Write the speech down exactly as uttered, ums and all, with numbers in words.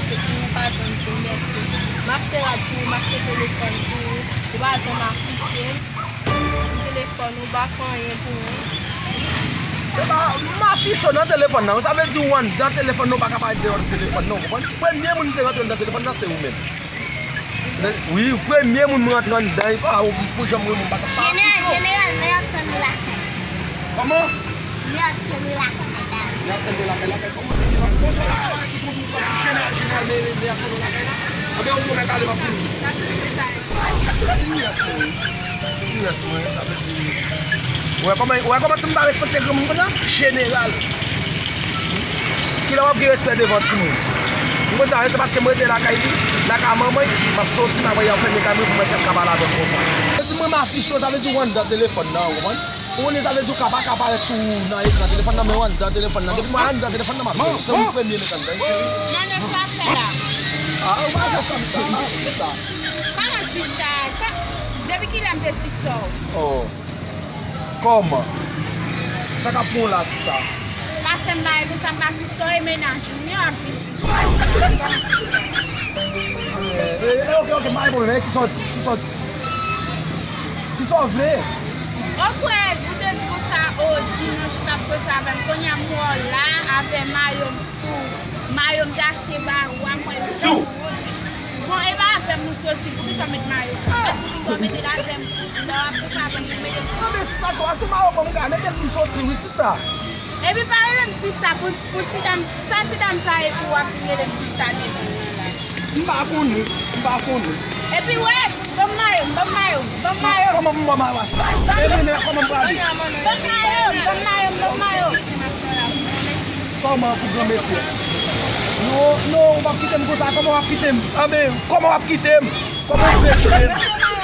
Epi ou pa janm di m mèsi. M achte rad pou ou, m achte telefòn pou ou, ou pa janm afiche m sou telefòn ou, ou pa fè anyen pou mwen. Se pa, m afiche w nan telefòn nan, sa vle di ou anndan telefòn nan, ou pa ka parèt deyò telefòn nan, ou konprann? Premye moun ki te rantre anndan telefòn nan, se ou menm. Wi, premye moun mwen rantre anndan, e pa ou pou janm wè moun pa t ap pale. Jeneral, jeneral, men y ap tann ou lakay. Kòman? Men y ap tann ou lakay la. Men y ap tann ou lakay, lakay kòman? Jeneral, jeneral, men, men y ap tann ou lakay la. Anben, ou pwomèt ale, m ap vini. Ti yès mwen, wi. Ti yès mwen, sa vle di. Ou wè kòman, ou wè kòman ti m pa respekte granmoun konsa? Jeneral. Kilè w ap gen respè devan timoun? M konn sa, se paske m rete lakay li, lakay manman l, m ap soti, m ap al fèmen kay mwen pou m wè si l ap ka pale avè m konsa. Sa vle di mwen m afiche w, sa vle di w anndan telefòn nan, ou konprann? Ou konnen sa vle di w ka pa ka parèt sou nan ekran telefòn nan, men w anndan telefòn nan. Depi mwen anndan telefòn nan, m ap jwenn ou. Se ou premye nèg anndan wi, cheri. Nan nan sa fè la. Ah, ou pa fè kòm sa, pa fè sa. Kòman sista? Kò-, depi kilè m te sista w? Oh. Kòman? Sa k ap pran w la, sista? Pase m bay konsa, m pa sista w, e mennaj ou, men w ap vin di m sa. Eh, eh, eh, ok, ok, pa gen pwoblèm. Eh, kisa w di? Kisa w di? Kisa w vle? Ou kwè, ou te di konsa, o, dimanch ou t ap soti avè m. Kounye a m wè w la avè mayo m sou, mayo m te achte ba ou a, m wè l sou ou di. Bon, e pa avè m ou soti, poukisa w met mayo sa? Ou te di m pou w mete l avè m, lè w ap soti avè m pou w mete l. Non, men sa, sa, tout mayo pou m ka mete l pou m soti, wi, sista. Epi pa rele m sista pou, pou ti dam, sa ti dam sa ye pou w ap vin rele m sista devan mwen la. M pa konnen, m pa konnen. Epi wè, ban m mayo m, ban m mayo m, ban m mayo m. Kòman pou m ba w mayo a, sista? E mennen, kòman m prale? Ban m mayo m, ban m mayo m, ban m mayo m. Kòman pou granmesi? Non, non, ou p ap kite m konsa, kòman w ap kite m? Anben, kòman w ap kite m? Kòman w vle kite m?